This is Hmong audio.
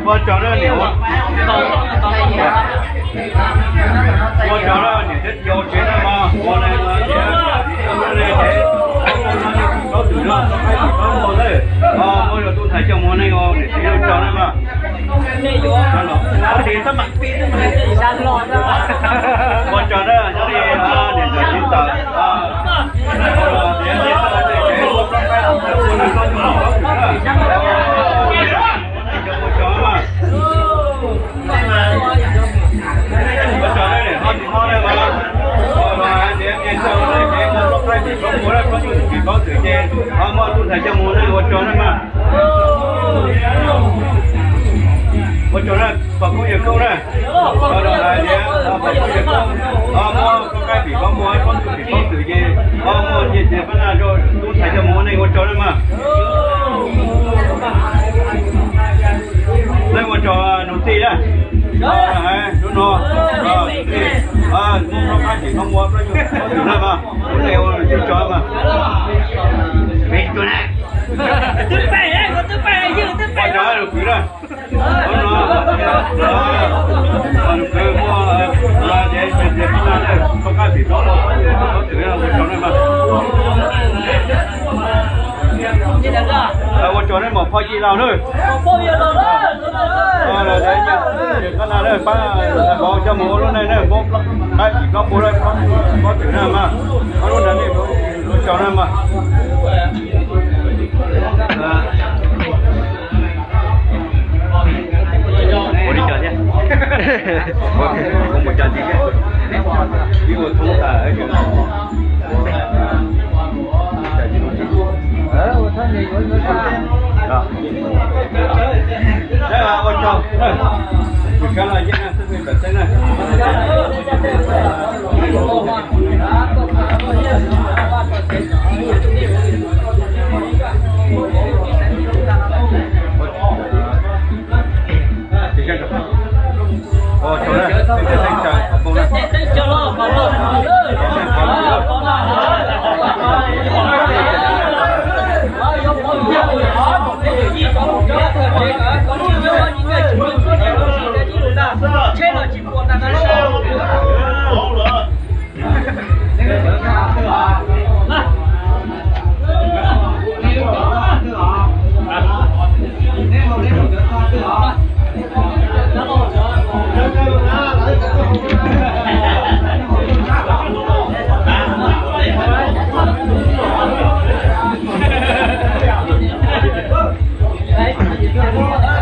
Ua tsaug na niam, ua tsaug na niam thiab txiv ua tsev na mog, ua li no ces, ua li ces, plaub twm no, plaub twm no, muaj yog tub ntxhais coj mus ua neej os niam txiv, ua tsaug na mog. Ua tsaug na, niam txiv txawm. Ua tsaug na, ua tsaug na, muaj tub ntxhais coj mus ua neej, ua tsaug na mog. Ua tsaug na, pog koob yawg koob na. Hais tias pog koob yawg koob, muab plaub qaib pim plaub muag, plaub ntug pim plaub twm ces, muaj nyiaj txiag pab naj rau tub ntxhais coj mus ua neej, ua tsaug na mog. Leej ua tsaug nus txij na. Hais lub no, nus txij, muab plaub qaib pim plaub muag, plaub ntug pim plaub twm na mog, ua neej ua tsaug mog. Ua tsaug lus kwv na. Lub no, lus kwv muaj, muaj nyiaj txiag pab naj, plaub qaib pim plaub muag, plaub ntug pim plaub twm, ua tsaug na mog. Ua tsaug na mog pog Yij Laug na. Pab naj pab, pab coj mus ua lub neej na, muab plaub qaib pim plaub muag, plaub ntug pim plaub twm na mog. Ob lub nrag nej ua tsaug na mog. Ua li cas thiab? Ua li cas thiab? Ib ua thoob tas. Ua tsaug, ua tsaug na.